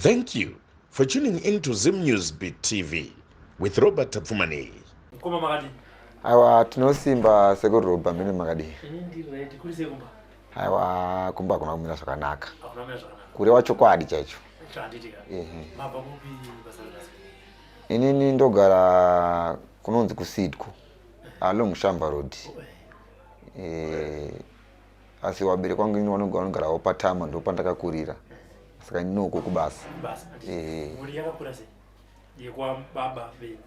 Thank you for tuning in to Zim News Beat TV with Robert Tapfumaneyi. Mkoma makadii? Aiwa tinosimba sekuru Roba mene makadii? Ini ndiri right, kuri sei kumba? Aiwa kumba hakuna kumira zvakanaka. Hakuna kumira zvakanaka. Kurewa chokwadi chaicho. Handiti ka. Ehe. Mabva kupi basa renyu? Inini ndogara kunonzi kuSidco along Shamba Road. Eh, asi vabereki vangu ini vanogarawo paTama ndopandakakurira. Saka ini noko kubasa. Basa. handiti. Eh. Mhuri yakakura sei? Yekwa baba venyu.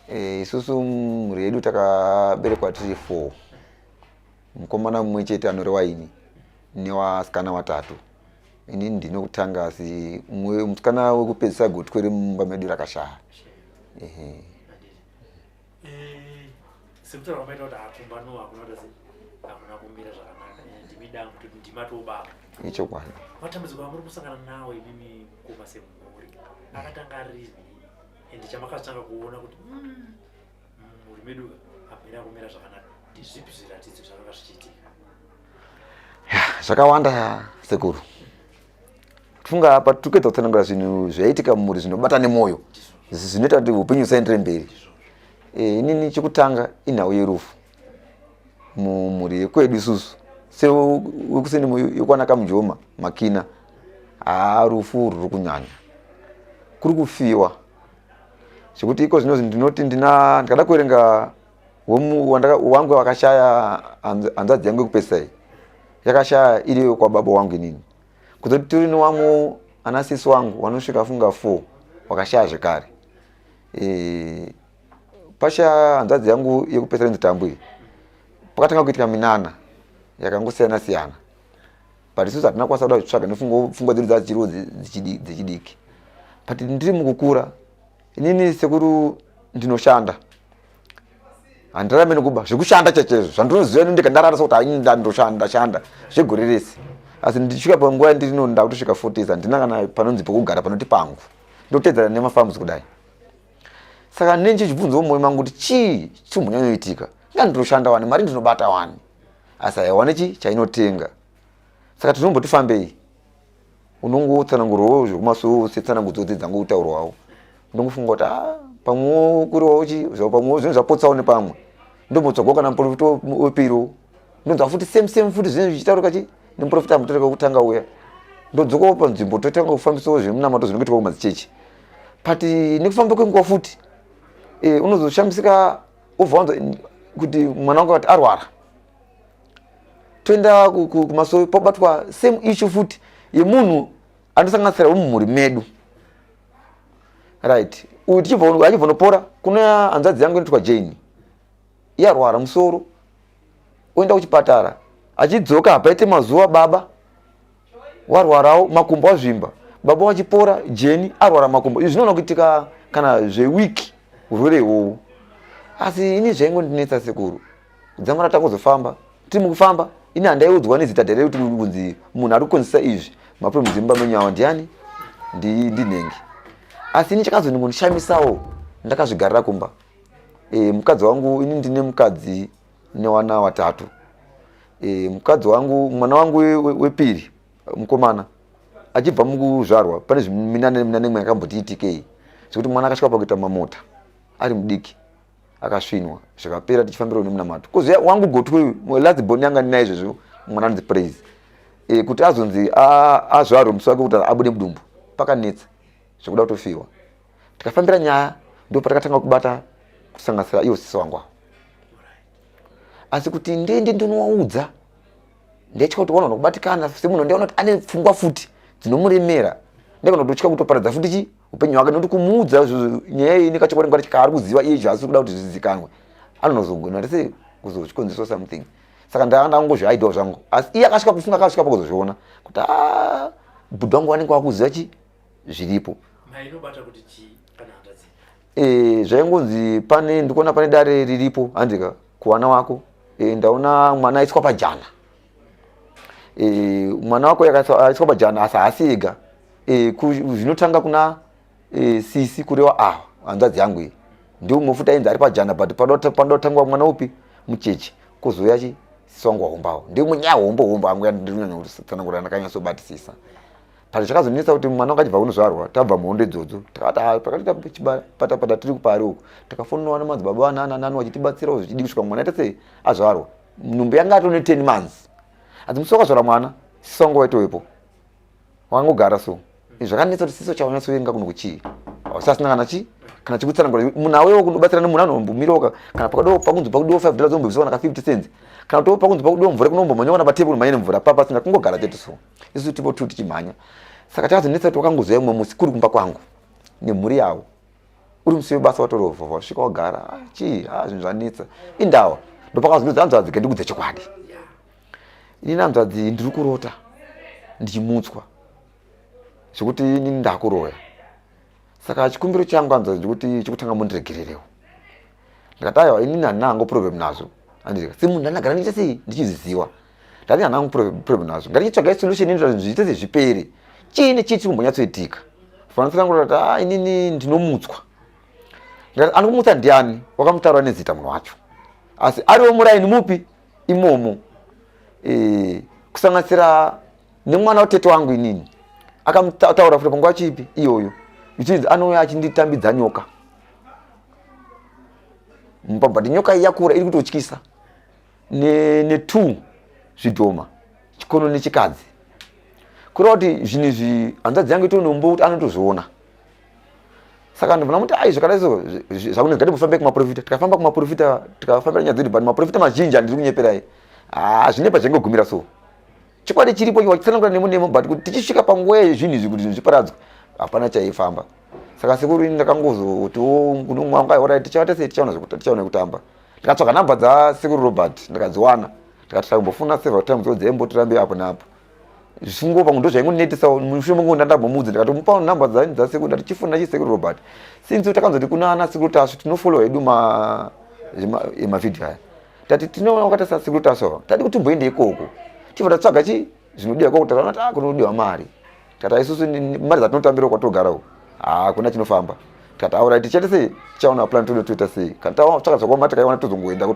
Eh, isusu mhuri yedu takaberekwa tiri four. Mukomana mumwe chete anorewa ini nevasikana vatatu. Inini ndinokutanga asi mumwe musikana wekupedzisa gotwe remumba medu rakashaya. Ehe. Handiti. Eh, sekutaura kwamaita kuti hakumba no hakuna kuita sei? Hakuna kumira zvakanaka. Eh, ndimi dangu kuti ndima baba. Ichokwadi. Matambudziko amuri kusangana nawo imimi mukoma semhuri akatanga rini ende chamakatanga kuona kuti mumhuri medu hamuna kumira zvakanaka ndezvipi zviratidzo zvakanga zvichiitika? Zvakawanda sekuru. Funga apa tiri kuedza kutsanangura zvinhu zvaiitika mumhuri zvinobata nemwoyo zvinoita kuti upenyu husaendere mberi. Eh, inini chekutanga inhau yerufu mumhuri yekwedu isusu sewekuseni yekwana Kamujoma Makina, haa rufu ruri kunyanya, kuri kufiwa zvekuti iko zvino ndinoti ndina ndikada kuverenga wangu wakashaya hanzvadzi yangu yekupedzisa iyi yakashaya iri kwababa wangu inini, kuzoti tiri newamwe ana sisi wangu vanosvika funga 4 wakashaya zvekare. E, pashaya hanzvadzi yangu yekupedzisa inzi Tambu iyi, pakatanga kuitika minana yakangosiyana siyana, but isusu hatina kukwanisa kuda kutsvaga nepfungwa dzedu dzachiriwo dzechidiki. But ndiri mukukura inini sekuru ndinoshanda, handirarame nekuba, zvekushanda chachaizvo zvandinoziva ini ndega ndarara sekuti haini ndandoshanda ndashanda zvegore rese, asi ndichisvika panguva yandirino ndakutosvika 40 years handina kana panonzi pekugara panoti pangu, ndotedzana nemafarms kudai. Saka ndine ndichibvunzawo mumwoyo mangu kuti chii chimbonyanyoitika, inga ndinoshanda wani, mari ndinobata wani, asi haiwane chi chainotenga. Saka tinomboti fambei, unongotsanangurwawo zvekumasowo setsanangudzo dzangotaurwawo, ndongofunga kuti ah, pamwewo kuriwawo chi pamwewo zvinhu zvapotsawo nepamwe, ndombotsvagawo kana muprofita wepiriwo, ndonzwa futi same same futi zvinhu zvichitaurika chi nemuprofita amutarika kutanga uya, ndodzokawo panzvimbo totanga kufambisawo zvemunamato zvinongoitwa kumadzichechi. But nekufamba kwenguva futi e, unozoshamisika wobva wanzwa kuti mwana wangu akati arwara, toenda kumasowe pobatwa same issue futi yemunhu anosanganisira wemumhuri medu, right? Uyu tichibva achibva nopora, kuna hanzvadzi yangu inoitwa Jane, iyarwara musoro, oenda kuchipatara, achidzoka hapaite mazuva baba warwarawo makumbo azvimba, baba wachipora Jeni arwara makumbo. Izvi zvinoona kuitika kana zvewiki urwere ihwohwo. Asi ini zvaingondinetsa sekuru, dzamara tangozofamba tiri mukufamba, ini handaiudzwa nezita dhere kuti kunzi munhu ari kukonzesa izvi maproblems emumba menyu awa ndiani, ndinhengi. Asi ini chakazondingondishamisawo ndakazvigarira kumba e, mukadzi wangu, ini ndine mukadzi newana watatu. E, mukadzi wangu, mwana wangu wepiri mukomana achibva mukuzvarwa pane zviminana minana imwe yakamboti itikei zvekuti mwana akasvika pakuita mamota ari mudiki akasvinwa, zvikapera tichifambirawo nemunamato. Kozouya wangu gotwe last born yanga ndinaye izvezvo, mwana anonzi Praise e, kuti azonzi azvarwe musi wake kuti abude mudumbu pakanetsa zvekuda kutofiwa. Tikafambira nyaya ndo patakatanga kubata kusanganisira iwo sisi wangu avo. Asi kuti ndiende ndinowaudza ndaitya kuti vanoona kubatikana semunhu, ndaona kuti ane pfungwa futi dzinomuremera, ndakona kutotya kutoparadza futi chi upenyu hwake, nekuti kumuudza nyaya iyi nekachokwadi ngwari kaari kuziva iye zvaasi kuda kuti zvizikanwe anozogona tese kuzozvikonzeswa something. Saka ndanga ndangozviaidiwa zvangu, asi iye akasvika kufunga akasvika pakuzozviona kuti a bhudhi wangu vanenge vakuziva chi zviripo. Mainobata kuti chii kana hanzvadzi? E, zvaingonzi pane ndikuona pane dare riripo handika kuwana wako e, ndaona mwana aiswa pajana e, mwana wako aiswa pajana asi haasi ega e, zvinotanga kuna e, sisi kureva ava hanzvadzi yangu iyi ndiumwe futi ainzi ari pajana, but panoda kutangwa mwana upi mucheche kozouya chi sisi wangu wahombawo, ndiumwe nyaya hombo hombo angu yandiri kunyanya kutsanangura ndakanyatsobatisisa. But chakazonetsa kuti mwana wakachibva kunozvarwa tabva muhondo idzodzo takati ah, pakati chipatapata tiri kupari uku takafonwa namadzibaba anana nani vachitibatsirawo zvichidi kusvika mwana aita sei azvarwa. Nhumbu yanga atone 10 months asi musi wakazvara mwana sisi wangu waitowepo wangogara so zvakanetsa kuti siso chawanyatsovenga kuno kuchii usasina kana chi kana chikutsanangura munhu auyewo kunobatsira nemunhu anombomirawo kana pakadiwa pakunzi pakudiwa 5 dollars ombobvisa kana ka 50 cents kana kuti pakunzi pakudiwa mvura kunombomhanya kana patable mhanya nemvura papa pasina kungogara chete so isu tipo tu tichimhanya saka chakazonetsa kuti wakangozouya mumwe musi kuri kumba kwangu nemhuri yavo uri musi webasa watorovha wasvika wagara ah, chii ah, zvinhu zvanetsa indawa ndopakazonzi hanzvadzi gendikudze chokwadi inini hanzvadzi ndiri kurota ndichimutswa zvekuti inini ndakuroya saka chikumbiro changu hanzvadzi ndikuti chekutanga mundiregererewo ndikati aiwa inini handina hangu problem nazvo andika semunhu ndandagara ndiite sei ndichizviziva ndati handina hangu problem nazvo ngatichitsvagai solution inoita zvinhu zviite sei zvipere chii nechii chiri kumbonyatsoitika fanisa rangu rati ah inini ndinomutswa ndikati anokumutsa ndiani wakamutaura nezita munhu wacho asi ariwo muraini mupi imomo e, kusanganisira nemwana watete wangu inini akamutaura futi panguva chipi iyoyo ichinzi anouya achinditambidza nyoka mumba but nyoka iyi yakura iri kutotyisa netwo zvidhoma chikono nechikadzi kureva kuti zvinhu izvi hanzvadzi yangu itonombo kuti anotozviona saka ndibvona kuti ai zvakadai so zvakunzi ngatimbofambe kumaprofita tikafamba kumaprofita tikafambira nyaya dzedu but maprofita mazhinji handiri kunyeperai haa zvine pazvaingogumira so chokwadi chiripo wachitsanangura nemo nemo but kuti tichisvika panguva yezvinhu izvi kuti zvinhu zviparadzwe hapana chaifamba saka sekuru ini ndakangozotiwo kunomwanga orit tichaita sei tichaona zvekuta tichaona kutamba ndikatsvaga namba dzasekuru Robert ndikadziwana ndikati takumbofuna several times odzaimbotirambe apo neapo zvisungo pangu ndozvaingonetesa mushure mongu ndandambomuudza ndikatomupa namba dzasekuru ndati chifona chisekuru Robert since takanzoti kuna ana sekuru Tasvu tinofollow hedu mavhidhiyo aya tati tinoona wakati sasekuru Tasvu tadi kuti timboende ikoko tibva tatsvaga chi zvinodiwa ikoko takaona kuti ah kunodiwa mari tikati isusu mari dzatinotambira kwatogara uko hakuna chinofamba tikati aurai tichaita sei tichaona plan toda toita sei kana tatsvaka zvakaoma tikaiwana tozongoenda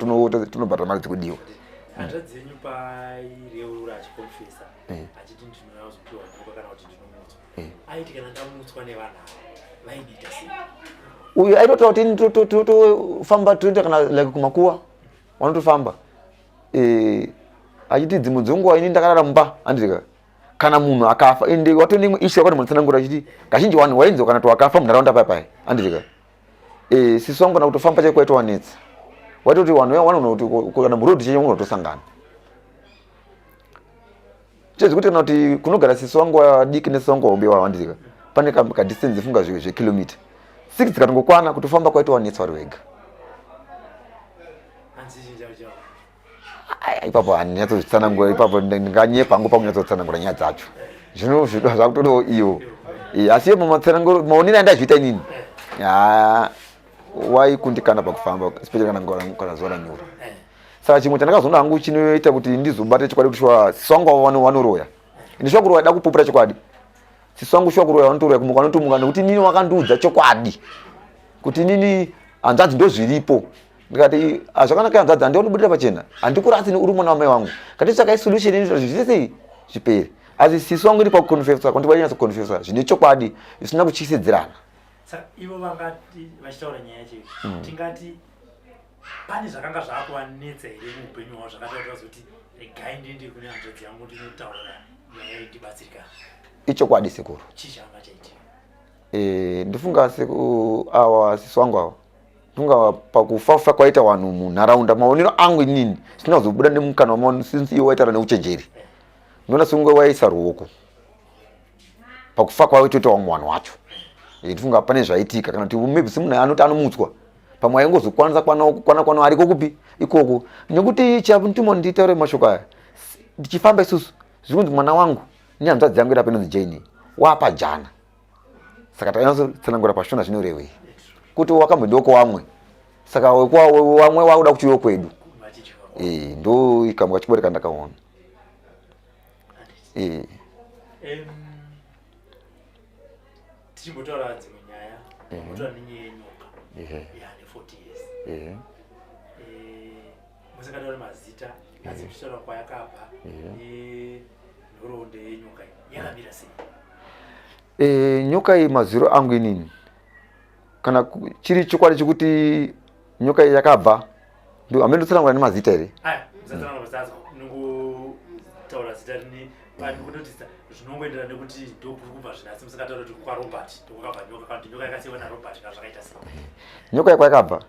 tinobhadhara mari dzikudiwa hanzvadzi yenyu paireurura achikonfesa eh. achiti ndinozopiwa nyoka kana kuti ndinomutswa eh. aiti kana ndamutswa nevanhu ava vaidiita sei uyu aitotaura kuti totofamba toenda kana like kumakuwa wanotofamba eh, achiti dzimwe dzenguva ini ndakarara mumba handitika kana munhu akafa ende watone imwe issue yakati munotsanangura achiti kazhinji vanhu wainzwa kana kuti wakafa munharaunda paya paya handitika eh, sisi wangu kana kutofamba chaiko kwaita wanetsa waitoti vanhu vanoona kuti kana muroad chenyu unotosangana chezi kuti kana kuti kunogara sisi wangu wadiki nesisi wangu wahombe wawanditika pane kadistance funga zvekilomita 6 dzikatongokwana kutofamba kwaita wanetsa wari wega ipapo handinyatsozvitsanangura ipapo ndinganyepa hangu pakunyatsotsanangura nyaya dzacho zvino zvakutodawo iyo asi iyo matsananguro maonero andazviita inini waikundikana pakufamba especially kana kana zuva ranyura saka chimwe chandakazoona hangu chinoita kuti ndizobate chokwadi kuti shuwa sisi wangu avo vanoroya ende shuwa kuroya da kupupura chokwadi sisi wangu shuwa kuroya vanotoroya kumuka vanotomuka nekuti inini wakandiudza chokwadi kuti inini hanzvadzi ndozviripo ndikati ah, zvakanaka hanzvadzi handioni kubudira pachena handikurasi uri mwana wamai wangu katitsvakai solution inoita zviite sei zvipere asi sisi wangu iri pakuconfesa kwandi vainyatso kuconfesa zvine chokwadi zvisina kutyisidzirana saka ivo vangati vachitaura nyaya yacho mm. tingati pane zvakanga zvaakuvanetsa here muupenyu hwavo zvakati kuti vazoti regai ndiende kune hanzvadzi yangu ndinotaura nyaya iyi ndibatsirikana ichokwadi sekuru chii changa chaitika e, ndifunga seku awa sisi wangu awa ndifunga pakufafa kwaita vanhu munharaunda maonero angu inini sina kuzobuda nemukanwa maono since iwe waitaura neuchenjeri ndinoona sekunge waisa ruoko pakufa kwaitoita vamwe vanhu wacho eh, ndifunga pane zvaitika kana kuti maybe semunhu anoti anomutswa pamwe aingozokwanisa kwana kwana ariko kupi ikoko nekuti chamutumo nditaure mashoko aya ndichifamba isusu zviri kunzi mwana wangu nehanzvadzi yangu irapo inonzi jane wapa jana saka tanyatso-tsanangura pashona zvinorevei kuti wakamboendawo kwawamwe saka wamwe wakuda kuchiuyo kwedu eh, ndo ikamwe kachibori kandakaona eh. Tichimbotaura dzimwe nyaya mbotaura nenyaya yenyoka yane 40 years musingatauri mazita asi tichitaura kwayakabva nenhoroondo yenyoka iyi yakamira sei? E, nyoka iyi maziro angu inini kana chiri chokwadi chekuti nyoka iyi yakabva hamene ndotsanangura nemazita here? Taura zita rini panokutotisa zvinongoenderana nekuti ndokuri kubva zvinhu asi musingataura kuti kwaRobert ndokwakabva nyoka kana kuti nyoka yakasiiwa naRobert kana zvakaita sei. Nyoka yakwa yakabva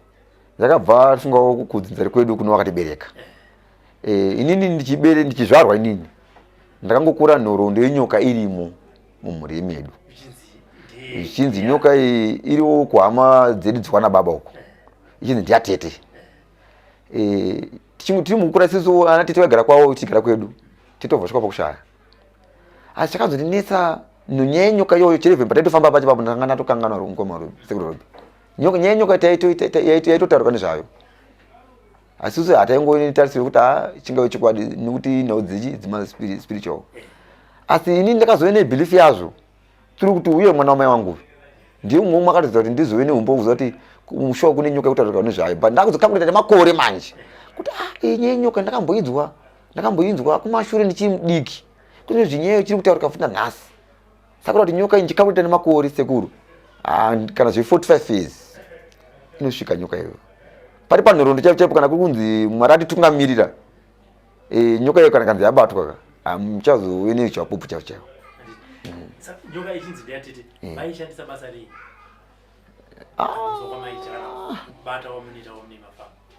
yakabva tifungawo kudzinza rekwedu kuno vakatibereka. Eh, inini ndichibere ndichizvarwa inini ndakangokura nhoroondo yenyoka irimo mumhuri yemedu ichinzi nyoka iyi iriwo kuhama dzedu dzikwana baba uko ichinzi ndiyatete. Eh, tiri mukukura isusu ana tete vaigara kwavo tichigara kwedu titobva svika pakushaya. Asi chakazondinetsa nyaya yenyoka iyoyo chirevhe pataitofamba pacho papo ndanga ndatokanganwa mukoma Robi sekuru Robi. Nyoka nyaya yenyoka yaitotaurwa nezvayo. Asi isu hataingotarisira kuti ha chingave chokwadi nekuti nhau dzichi dzima spiritual. Asi ini ndakazove nebelief yazvo tiri kuti uye mwana wamai wangu ndiye umwe umwe akatoziva kuti ndizove neumbo kuziva kuti mushuwa kune nyoka yekutaurika nezvayo but ndakuzokakuleta nemakore manje kuti ah iyi nyaya yenyoka ndakamboinzwa ndakamboinzwa kumashure ndichiri mudiki kune zvinyeyo chiri kutaurika futi nanhasi saka kuti nyoka iyi ndichikakuleta nemakore sekuru ah, kana zve 45 years inosvika nyoka iyoyo pari panhoroondo chaipo chaipo kana kuri kunzi Mwari atitungamirira e, nyoka iyo kana kanzi yabatwa ka hamuchazove nechapupu chaivo chaivo. Nyoka ichinzi ndeyatete vaishandisa basa rei?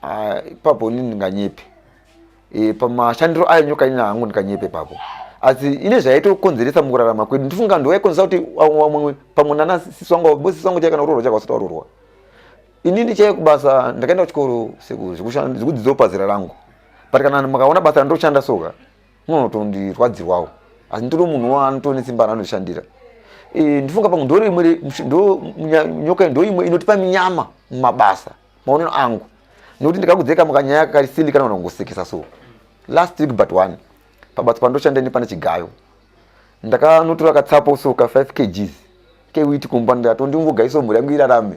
Ah, ipapo ini ndinganyepe e, pamashandiro ayo nyoka ina hangu ndinganyepe ipapo asi ine zvaitokonzeresa mukurarama kwedu ndifunga ndoyaikonzeresa kuti vamwe pamwe nana sisi wangu bo sisi wangu chai kana kuroorwa chaka wasati waroorwa ini ndichaiye kubasa ndakaenda kuchikoro zvekudzidzawo pazera rangu but kana makaona basa randoshanda soka munotondirwadzirwawo asi ndiri munhu waanotone simba ranoshandira e, ndifunga pamwe ndo rimwe ndo nyoka ndo imwe inotipa minyama mumabasa maonero angu nekuti ndikakudzeka mukanyaya kari sili kana kungosekesa so last week but one pabasa pandoshanda ini pane chigayo ndakanotora katsapo so ka 5 kgs kewiti kumba ndikatondingogaiso mhuri yangu irarame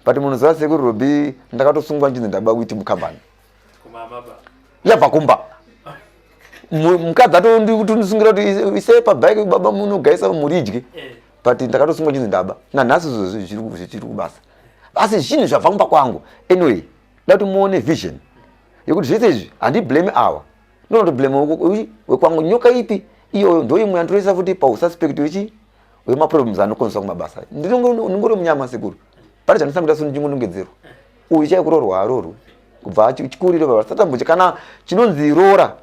but munoziva sekuru Robi ndakatosungwa nchinzi ndaba witi mukambani yabva kumba mukadzi atondisungira kuti isei pabhaiki baba munogaisa mhuri idye eh. but ndakatosungwa chinzi ndaba nanhasi izvozvo zvichiri kubasa asi zvinhu zvabva kumba kwangu anyway da kuti muone vision yekuti zvese izvi handiblame awa ndinotoblame wekwangu nyoka ipi iyoyo ndoimwe yandiroisa futi paususpect wechi wemaproblems anokonzesa kumabasa ndinongori munyama sekuru pane zvandisanga kuita ndingonongedzerwa uyu chai kuroorwa haroorwi kubva chikuriro baba satambuche kana chinonzi roora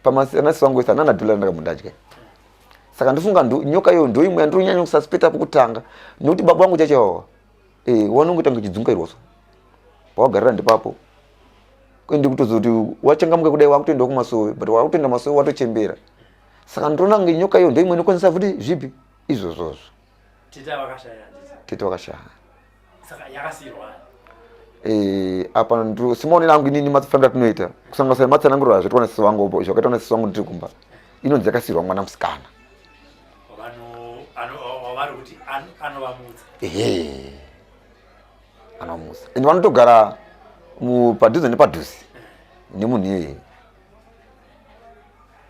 pamasisi wangu wese anana dhula ndakambondadya saka ndifunga nyoka iyoyo ndoimwe yandinonyanya kususpecta pokutanga nekuti baba vangu chachawawa eh, wanongoita kunge chidzungairwa so pawagarira ndipapo ende kutozoti wachangamuka kudai wakutoendawo kumasowe but wakutoenda masowe watochembera saka ndinoona kunge nyoka iyo ndoimwe inokwanisa futi zvipi izvozvozvo. Tete vakashaya saka yakasirwa eh apa ndo simaonero angu inini mafambiro atinoita kusanganisa nematsananguriro azvoitwa nasisi vangu zvakaitwa nasisi vangu ndiri kumba inonzi yakasirwa mwana musikana ehe anovamutsa and vanotogara padhuze nepadhuze nemunhu iyeye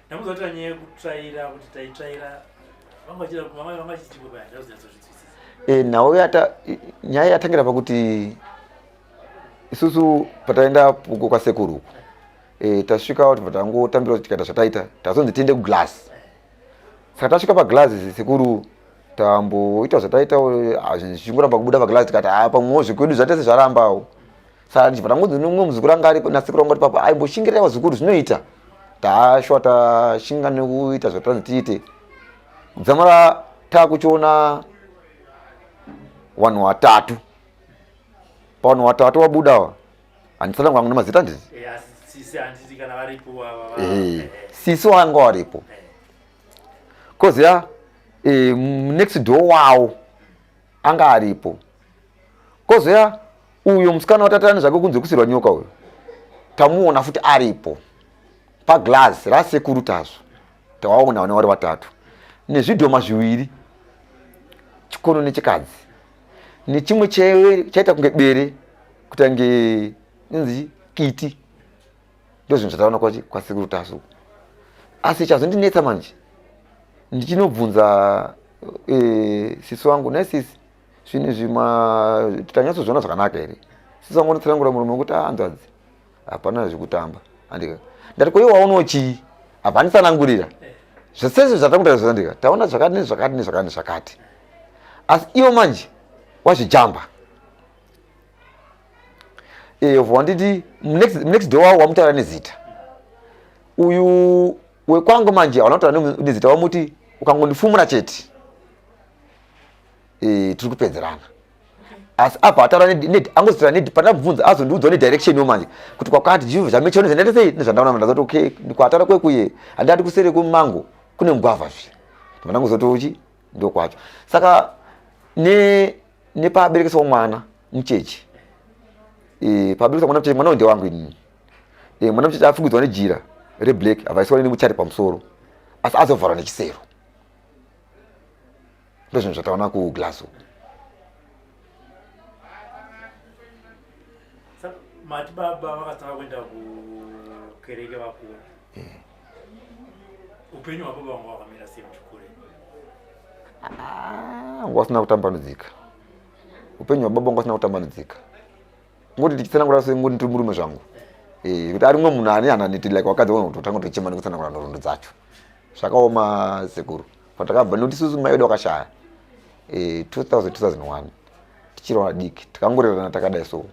Ndamuzotira nyaya yekutsvaira kuti taitsvaira vanga vachida vanga vanga vachiti chimwe paya ndazonyatsozvinzwisisa. Eh, nhau yata nyaya yatangira pakuti isusu pataenda uko kwasekuru uko eh, tasvika tobva tangotambira kuti tikaita zvataita tazonzi tiende kuglass saka tasvika paglass sekuru tamboita zvataita ah, zvichingoramba kubuda paglass tikati haa pamwewo zvekwedu zvatese zvarambawo saka ndichibva tangonzi nomumwe muzukuru anga aripo nasekuru vangu ati papa aimboshingirira vazukuru zvinoita tashwa tashinga nekuita zvatanzi tiite kudzamara takuchiona vanhu vatatu pavanhu vatatu wabuda wa handisana kwangu nemazita handiti eh, sisi wanga waripo koziya eh, next door wawo anga aripo kozoya uyo musikana watatani zvake kunze kusirwa nyoka uyo tamuona futi aripo paglass rasekuru tazvo tawaona vane vari vatatu nezvidhoma zviviri chikono nechikadzi nechimwe chaita kunge bere kuita kunge inzi kiti ndozvinhu zvataona kwasekuru tasvu asi chazondinetsa manje ndichinobvunza E, sisi wangu nesisi zvinhu izvi tanyatsozviona zvakanaka here? Sisi wangu unotsanangura murume wekuti ah, hanzvadzi hapana zvekutamba andika. Ndati ko iwe waonawo chii? Abva anditsanangurira zvese zvatakutaura zvandika, taona zvakati nezvakati nezvakati nezvakati, asi iwo manje wazvijamba. Eh, wanditi next door wavo wamutaura nezita uyu wekwangu manje hauna kutaura nezita, wamuti ukangondifumura chete eh, tiri kupedzerana. Asi apa ataura angozotaura pandabvunza azondiudzawo nedirection yo manje kuti kwakati zvinhu zvamechano zvandaita sei nezvandaona. Ndazoti okay, kwataura kwekuye handati kuseri kwemango kune mugwavha zvi ndangozoti uchi ndokwacho. Saka nepaaberekeswa mwana mucheche, e, paaberekeswa mwana mucheche, mwana uyu ndewangu inini. E, mwana mucheche afukidzwa nejira reblack, avaiswa nemuchari pamusoro, asi azovharwa nechisero. Ndozvinhu zvataona kuGlasgow. Mati baba vakatanga kuenda kukereke vakura. Upenyu hwababa vanga hwakamira sei muchikure? Ah, wanga usina kutambanudzika. Upenyu hwababa wanga usina kutambanudzika. Ngoti tichitsanangura sengoti ndiri murume zvangu, eh, kuti ari mumwe munhu ane hananeti like wakadzi vanototanga kutochema nekutsanangura nhoroondo dzacho. Zvakaoma sekuru patakabva, nekuti isusu mai vedu vakashaya 2000 2001 tichiri vadiki, takangorerana takadai. So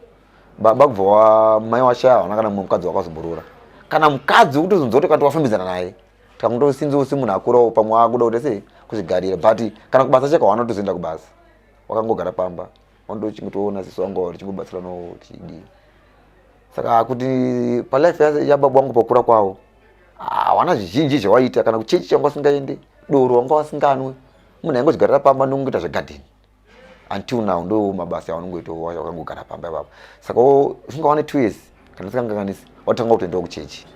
baba kubva wa mai washaya hawana kana mumwe mukadzi wakazomborora kana mukadzi wekutozonzwa kuti kana wafambidzana naye. Tikangotosinziwo semunhu akurawo, pamwe akuda kuti sei kuzvigarira, but kana kubasa cheko hawana kutozoenda kubasa, wakangogara pamba, wandochingotoona sisi wangu tichingobatsiranawo tichidii. Saka kuti palife yababa wangu pakura kwavo hawana zvizhinji zvawaita, kana kuchechi changa wasingaende, doro wanga wasinganwe, munhu aingozigarira pamba nongoita zvegadheni until now. Ndo mabasa avanongoita, wakangogara pamba ipapo. Saka usingawane 2 years kana tisingakanganisi, watanga kutoendawo kuchechi.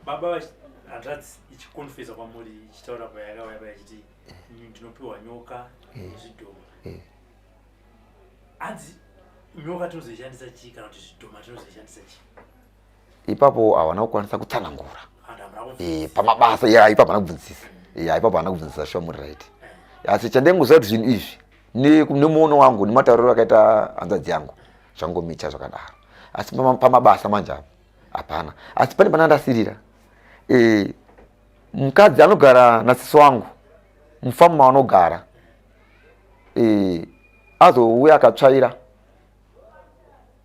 Baba, hanzvadzi ichikonfesa kwamuri, ichitaura payakauya paya ichiti ndinopiwa nyoka nezvidhoma, hanzi nyoka tinozoishandisa chii, kana kuti zvidhoma tinozoishandisa chii? Ipapo hawana kukwanisa kutsanangura. Vanhu hamuna kubvunza. Eh, pamabasa ya ipapo haana kubvunzisa. Ya, ipapo haana kubvunzisa, sure, muri right. Asi chandengoziva kuti zvinhu izvi nemuono wangu nematauriro akaita hanzvadzi yangu zvangomicha zvakadaro. Asi pamabasa manje apa hapana. Asi pane pana ndasirira, eh, mukadzi anogara nasisi wangu mufamu mavanogara, eh, azouya akatsvaira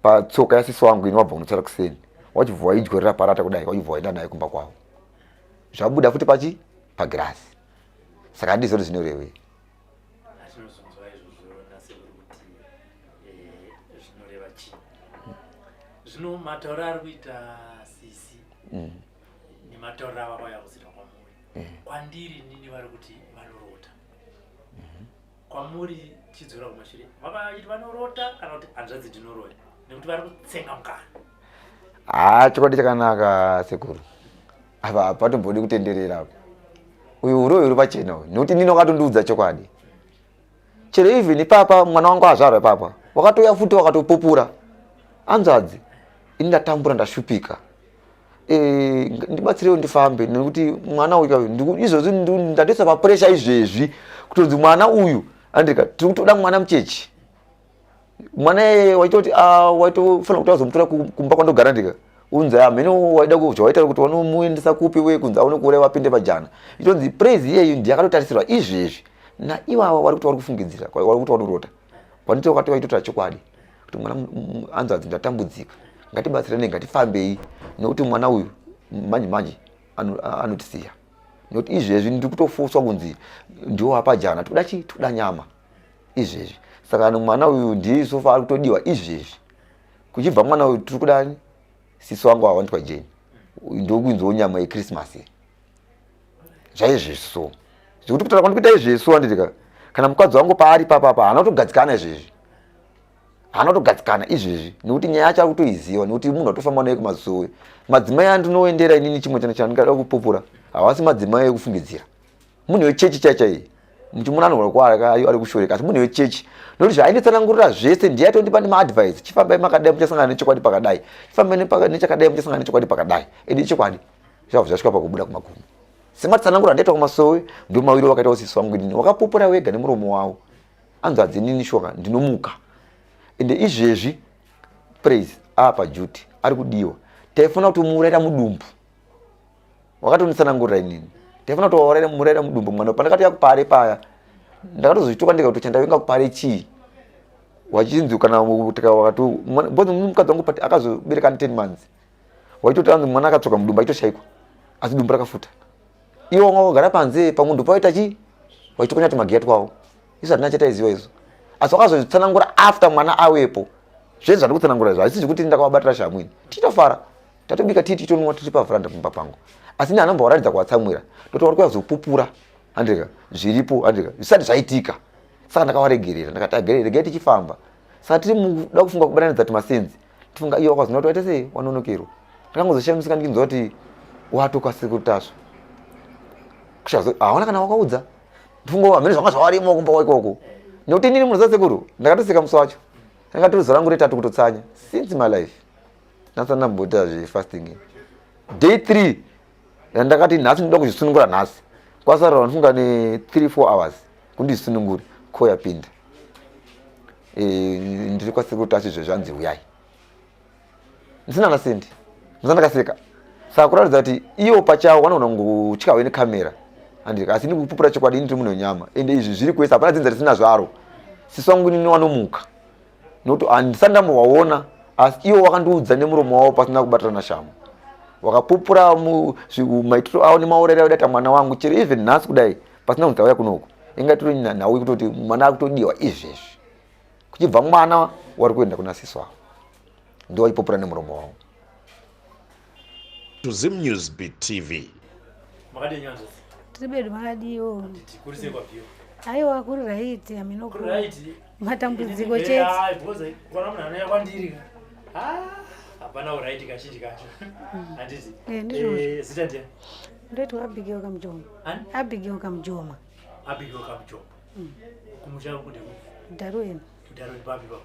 patsoka yasisi wangu ini, wabva kunotsvaira kuseni, wachibva waidyorera parata kudai, wachibva waenda naye kumba kwavo, zvabuda futi pachi pagirasi. Saka handizivi kuti zvinorevei. Atinozonzwa izvozvo nasekuru kuti zvinoreva chii. Zvino matauro ari kuita sisi nematauro avakauya kuzoita kwamuri, kwandiri nini vari kuti vanorota, kwamuri chidzora kumashure vakachiti vanorota kana kuti hanzvadzi ndinoroya nekuti vari kutsenga mukana? Ha, chokwadi chakanaka sekuru, apa hapatombodi kutenderera apa. Uyu uroyi uri pachena uyu, nekuti nini wakatondiudza chokwadi. Chero even ipapa mwana wangu azvarwa ipapa, wakatouya futi wakatopupura, hanzvadzi ini ndatambura, ndashupika, e, ndibatsirewo ndifambe, nekuti mwana uyu izvozvi ndatoisa papressure izvezvi kutonzi mwana uyu andika tiri kutoda mwana muchechi. Mwana iyeye waitoti, ah, waitofanira kuti azomutora kumba kwandogara, ndika unzi hamene waida zvawaita kuti wanomuendesa kupi we kunzi aone kuuraya vapinde pajana. Itonzi praise iyeyu ndiye akatotarisirwa izvezvi naiwawa vari kuti vari kufungidzira, vari kuti vanorota. Vanoti wakati waitotora chokwadi kuti mwana anzvadzi ndatambudzika, ngatibatsirane, ngatifambei, nekuti mwana uyu manje manje anotisiya, nekuti izvezvi ndiri kutofoswa kunzi ndiwo wapajana, tikuda chii, tikuda nyama izvezvi. Saka mwana uyu ndiye so far ari kutodiwa izvezvi. Kuchibva mwana uyu tiri kudani, sisi wangu awanitwa jeni, ndokuinzwawo nyama yechristmas zvaizvezvi. So zvekuti kutaura kwandikuita izvezvi so, handitika kana mukadzi wangu paari papapa haana kutogadzikana izvezvi, haana kutogadzikana izvezvi, nekuti nyaya yacho ari kutoiziva, nekuti munhu atofamba naye kumazowe. Madzimai andinoendera inini, chimwe chano chandingada kupupura, havasi madzimai ekufungidzira. Munhu wechechi chai chai, muchimuona anogona kuva ari kushoreka, asi munhu wechechi, nokuti zvaainditsanangurira zvese ndiye atondipa nemaadvice, chifambai makadai muchasangana nechokwadi pakadai, chifambai nechakadai muchasangana nechokwadi pakadai. Ende ichokwadi zvabva zvasvika pakubuda kumagumo. Sematsananguro andaita kumasowe ndo mawiri wakaita usisi wangu inini wakapupura wega nemuromo wavo. Anzi hadzinini shoka ndinomuka. Ende izvezvi Praise apa duty ari kudiwa. Taifuna kuti muuraira mudumbu. Wakatonditsanangurira inini. Taifuna kuti wauraira muuraira mudumbu mwana pandakatouya kupare paya. Ndakatozvituka ndikati chandavenga kupare chii? Wachinzi kana wakati because mukadzi wangu akazobereka 10 months. Waitoti anzi mwana akatsoka mudumbu aitoshaikwa. Asi dumbu rakafuta. Iwo wanga wakagara panze pamwe ndopawaita chii? Waitokonya tumagiya twawo. Isu hatina chataiziva izvo. Asi wakazozvitsanangura after mwana awepo. Zvese zvandiri kutsanangura izvo hazvisi zvekuti ndakavabatira shamhu ini. Tichitofara. Tatobika tii tichitonwa tiri pavheranda pamba pangu. Asi ini handina kumbovaratidza kuvatsamwira. Ndoti vari kuuya kuzopupura. Handika zviripo handika zvisati zvaitika. Saka ndakavaregerera ndakati agerere regai tichifamba. Saka tiri mukuda kufunga kubatanidza tumasenzi. Tifunga iye wakazoona kuti waita sei wanonokerwa. Ndakangozoshamisika ndichinzwa kuti watoka sekuru Tasvu. Kushazo hawana kana wakaudza. Ndifunga hamene zvanga zvawarimo kumba kwaikoko. Nekuti inini munoziva sekuru ndakatoseka musi wacho. Ndakati zuva rangu retatu kutotsanya since my life. Ndasati ndamboita zvefasting. Day 3 ndakati nhasi ndinoda kuzvisunungura nhasi. Kwasara ndifunga ne 3 4 hours kundizvisunungure ko yapinda. Eh, ndiri kwasekuru Tasvu izvezvi anzi huyai. Ndisina na sendi. Ndisina ndakaseka. Saka kuratidza kuti iwo pachawo vanogona kungotyawo nekamera. Andika asi ndikupupura chokwadi ndiri munhu wenyama. Ende izvi zviri kwese hapana dzinza risina zvaro. Sisi wangu inini wanomuka. Nokuti handisati ndambovaona asi iwo wakandiudza nemuromo wavo pasina kubatirana shamu. Wakapupura maitiro avo nemaurayiro aida mwana wangu chero even nhasi kudai pasina kunzi tauya kunoku. Inga tiri nhau yekutoti mwana akutodiwa izvezvi. Kuchibva mwana wari kuenda kuna sisi wavo. Ndiwo waipupura nemuromo wavo. To Zim News Beat TV. Makadii nyanzvadzi? Tiri bedu makadiwo. Handiti kuri sei kwabviwa? Aiwa kuri right amino. Kuri right. Matambudziko chete. Hayi because kwana munhu anouya kwandiri ka. Ah, hapana uright kazhinji kacho. Handiti. Eh, ndizvozvo. Eh, zita ndiani? Ndoitwa Abigail Kamujoma. Ani? Abigail Kamujoma. Abigail Kamujoma. Kumusha kude kupi? Darwin. Darwin papi papo?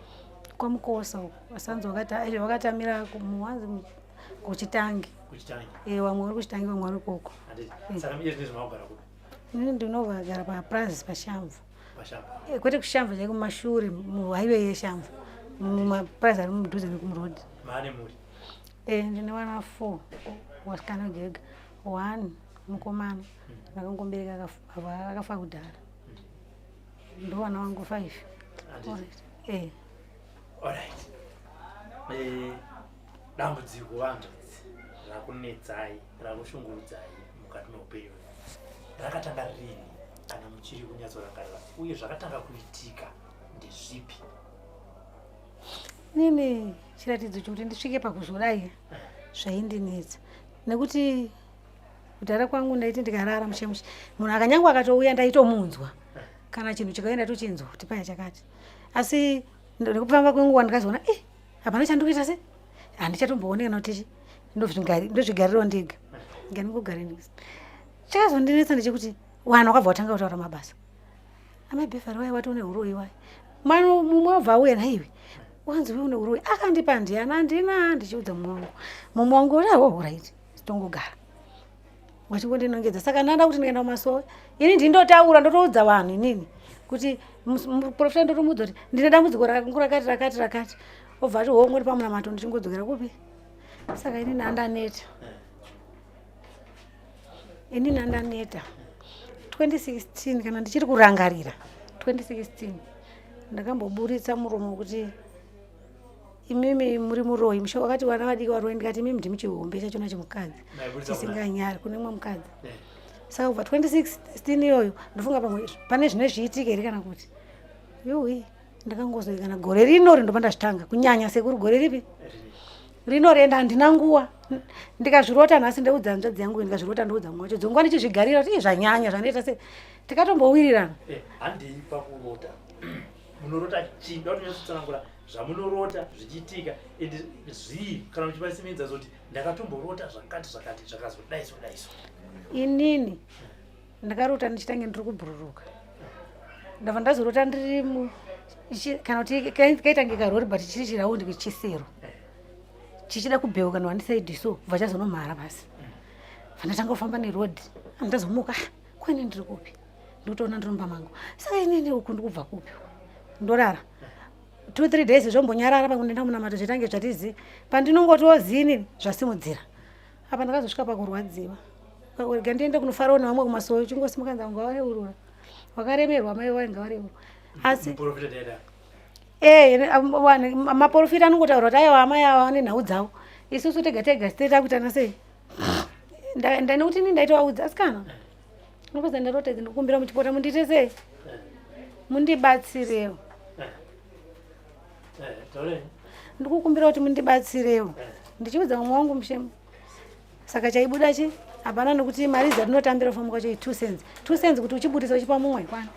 Kwamukosa uko. Vasanzi wakati wakatamira kumuwanzi kuchitangi. Kuchitangi. Eh, vamwe vari kuchitangi vamwe vari koko. Handiti. Saka iye zvinezvi makugara kupi? Inini ndinovagara paprazi paShamvu. Pashamvu. Eh, kwete kuShamvu chaiko mumashure muhighway yeShamvu. Mumaprazi ari mudhuze nekumuroad. Maane mhuri? Eh, ndine vana 4. Wasikana wega. One mukomana. Ndakangomubereka akafa kudhara. Ndovana vangu 5. Handiti. Eh. Alright. Eh, dambudziko vanzvadzi rakunetsai rakushungurudzai mukati meupenyu rakatanga rini kana muchiri kunyatsorangarira uye zvakatanga kuitika ndezvipi? Nini chiratidzo chokuti ndisvike pakuzodai zvaindinetsa nekuti kudhara kwangu ndaiti ndikarara mushe mushe munhu akanyangwe akatouya ndaitomunzwa kana chinhu chikauya ndaitochinzwa kuti paya chakati asi nekufamba kwenguva ndikazoona eh hapana chandikuita se handichatombooneka nokuti ndozvigarirawo ndega ngandingogare ndega chakazondinetsa ndechekuti vanhu vakabva vatanga kutaura mabasa amai befari waye wati une huroyi waye mwana mumwe wabva auya nhaiwe wanzi we une huroyi akandipa ndiyani handina ndichiudza mumwe wangu mumwe wangu uri awo right tongogara wachingondinongedza saka ndanda kuti ndikaenda kumasowe ini ndindotaura ndotoudza vanhu inini kuti muprofita ndotomuudza kuti ndine dambudziko rangu rakati rakati rakati obva ati hongu ndipamunamato ndichingodzokera kupi saka inini andaneta inini andaneta 2016 kana ndichiri kurangarira 2016 ndakamboburitsa muromo kuti imimi muri muroyi mushe wakati vana vadiki varoyi ndikati imimi ndimi chihombe chachona chemukadzi chisinganyari kune mumwe mukadzi saka kubva 2016 iyoyo ndofunga pamwe pane zvine zviitika here kana kuti yuwi ndakangozoi kana gore rinori ndopa ndazvitanga kunyanya sekuru gore ripi rinori ende handina nguwa ndikazvirota nhasi ndoudza hanzvadzi yangu ndikazvirota ndoudza mumwe wacho dzonguva ndichizvigarira kuti zvanyanya zvandiita se tikatombowirirana eh, handei pakurota munorota chii ndoda kunyatsotsanangura zvamunorota zvichiitika and zvii kana muchipa semuenzaniso kuti ndakatomborota zvakati zvakati zvakazodaiso daiso inini ndakarota ndichitange ndiri kubhururuka ndabva ndazorota ndiri kana kuti kaitange karori but chiri chiraundi chisero chichida kubheuka nowanisaidi so bva chazonomhara pasi. Vandatanga kufamba neroad, andazomuka kwene ndiri kupi, ndikutoona ndiri mumba mangu. Saka inini uku ndikubva kupi? Ndorara 2 3 days zvombonyarara, pamwe ndenda munamato zvitange zvatizi pandinongotiwo zini zvasimudzira. Apa ndakazosvika pakurwadziwa, rega ndiende kunofarawo nevamwe kumasowe. Chingosimuka nza kunga wareurura, wakaremerwa mai wainga wareurura. Asi maprofita anongotaura kuti aiwa amai ava vane nhau dzavo, isusu tega tega tetakuitana sei. Nekuti ini ndaitovaudza, asikana ndopedza ndarota idzi, ndikukumbira muchipota mundiite sei, mundibatsirewo. Ndikukumbira kuti mundibatsirewo, ndichiudza mumwe wangu mushemu. Saka chaibuda chi hapana, nekuti mari dzatinotambira fomu kwacho 2 cents 2 cents, kuti uchibudisa uchipa mumwe kwana.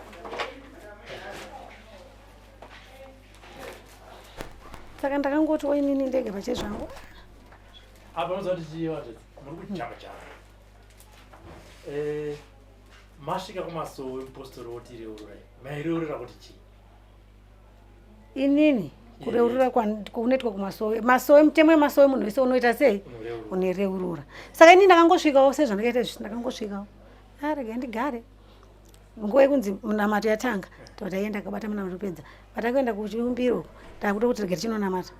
Saka ndakangoti oinini ndege pachezvangu. Apa unoziva kuti chii, vatedzi muri kujamba jamba. Masvika kumasowe, mupostori woti reururai, maireurira kuti chii? Inini kureurura kunoitwa kumasowe, masowe mutemo yemasowe, munhu wese unoita sei, unoreurura. Saka inini ndakangosvikawo sezvandakaita izvi, ndakangosvikawo, arega ndigare nguva yekunzi munamato yatanga, taienda kabata munamato pedza, patakuenda kuchiumbiro takuda kuti rega tichinonamata.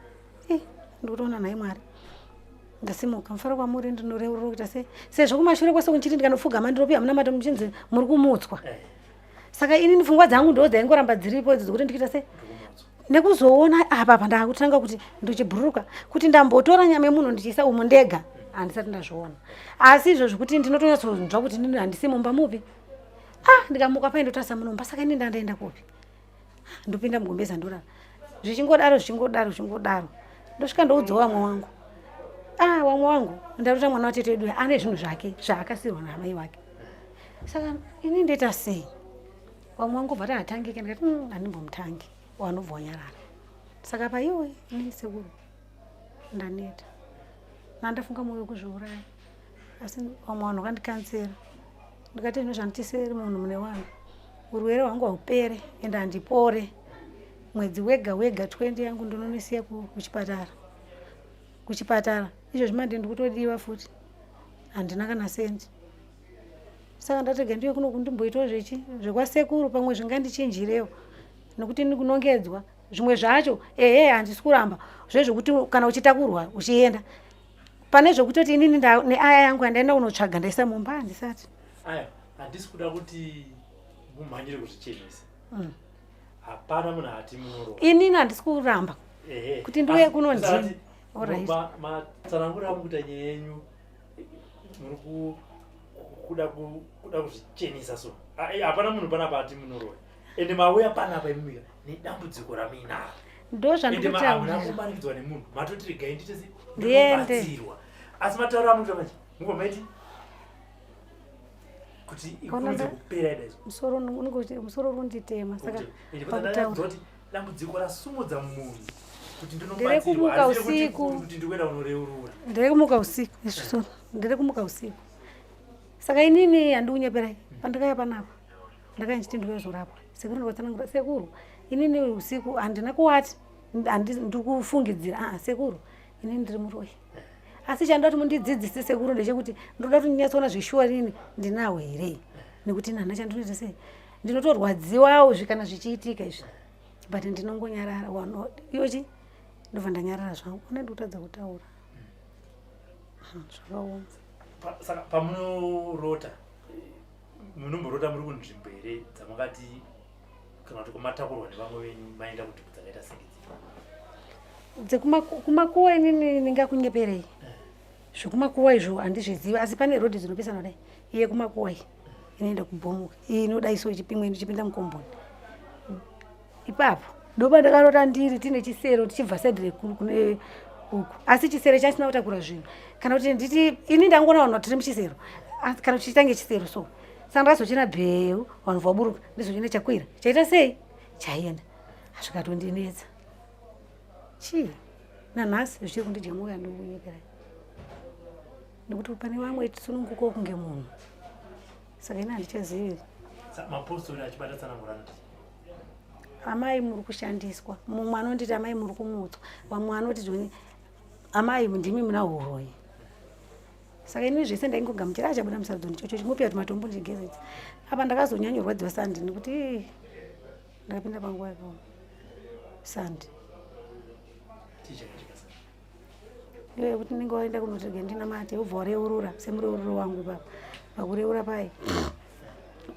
Ndikutoona nhai Mwari, ndasimuka mufaro kwamuri, ndinoreurura kuita sei, sezvo kumashure kwese kunchiti ndikanopfugama ndinopiwa munamato muchinzi muri kumutswa. Saka inini pfungwa dzangu ndo dzaingoramba dziripo idzo dzekuti ndikuita sei, nekuzoona apa apa ndakutanga kuti ndichibhururuka kuti ndambotora nyama yemunhu ndichiisa umu ndega, handisati ndazviona. Asi izvo zvekuti ndinotonyatsonzwa kuti ndini handisi mumba mupi. Ah, ndikamuka pai ndotarisa munomba, saka ini ndandaenda kupi? Ndopinda mugumbeza ndorara, zvichingodaro zvichingodaro zvichingodaro, ndosvika ndoudzawo vamwe wangu. Ah, wamwe wangu ndarota mwana watete wedu ane zvinhu zvake zvaakasirwa naamai wake, saka ini ndoita sei? Vamwe wangu bva taatangike, ndikati handimbomutangi, wanobva wanyarara. Saka paiwe inini sekuru ndaneta, nandafunga mwoyo wekuzviuraya, asi vamwe vanhu vakandikansera. Ndikati zvino zvanditiseri munhu mune wanhu, urwere hwangu haupere ende handipore. Mwedzi wega wega 20 yangu ndinonisiya kuchipatara, kuchipatara izvozvi manje ndikutodiwa futi, handina kana sendi. Saka ndatega ndiyo kuno kundimboitawo zvechi zvekwasekuru, pamwe zvingandichinjirewo, nekuti ndikunongedzwa zvimwe zvacho. Ehe, handisi kuramba zvezvekuti kana uchitakurwa uchienda pane zvekutoti inini neaya yangu yandaenda kunotsvaga ndaisa mumba, handisati. Aya handisi kuda kuti mumhanyire kuzvichenesa. Hapana munhu ati munoro. Inini handisi kuramba kuti ndiuye kuno ndini. Matsanangura amukuita nyaya yenyu, muri kuda kuda kuzvichenesa, so hapana munhu panapa ati munoroya, ende mauya panapa imimika nedambudziko ramuinaro. Ndo zvandikutaura. Kumanikidzwa nemunhu, matoti regai ndite se ndiende. Asi matauro amukuita manje mubva maiti kuti ikurumidze kupera ida izvo. Musoro musoro uri kunditema, saka pakutaura dambudziko rasumudza munhu kuti nderekumuka usiku, kuti ndikuenda kunoreurura. Nderekumuka usiku izvo, nderekumuka usiku. Saka inini handikunyeperai, pandakauya panapa ndakauya ndichiti ndikuyozorapwa. Sekuru, ndikatsanangura, sekuru inini usiku handina kuwati ndiri kufungidzira. Aa sekuru, inini ndiri muroyi, asi chandoda kuti mundidzidzise sekuru ndechekuti ndoda kuti ndinyatsoona zveshuwa rini ndinawo here, nekuti nana chandinoita sei, ndinotorwadziwawo zvi kana zvichiitika izvi, but ndinongonyarara iyochi, ndobva ndanyarara zvangu, une ndikutadza kutaura. Zvakaoma. Saka pamunorota, munomborota muri kunzvimbo here dzamakati kana kuti kumatakurwa nevamwe venyu maenda kunzvimbo dzakaita senge Dzekumakuwa inini ndingakunyeperei, zvekumakuwa izvo handizvizivi, asi pane rodhi dzinopesana kudai, iye kumakuwa iyi inoenda kubhomuka, iyi inodai so ichipimwa ichipinda mukomboni ipapo. Ndopa ndakarota ndiri tine chisero tichibva saidi rekuru kune uku, asi chisero chasina kutakura zvinhu, kana kuti nditi ini ndangoona vanhu tiri muchisero, kana kuti chitange chisero so. Saka ndakazochena bheu, vanhu vaburuka, ndizochena chakwira chaita sei chaienda, zvikatondinetsa chii nanhasi zvichiri kundidya mwoyo. Andikunyepera nekuti pane vamwe tisunungukawo kunge munhu, saka ini handichazivi. Mapostori achibata tsanangura anoti amai muri kushandiswa, mumwe anonditi amai muri kumutswa, vamwe vanoti zvoni amai ndimi muna uroyi. Saka ini zvese ndaingogamuchira achabuda musarudzo ndichocho chingopiwa kuti matombo ndichigeza idzi. Apa ndakazonyanyorwadziwa sandi nekuti ndakapinda panguva yakaoma sandi. Ndiyo yekuti ndinge waenda kunotega ndinamate ubva wareurura semureururo wangu ipapa. Pakureura paye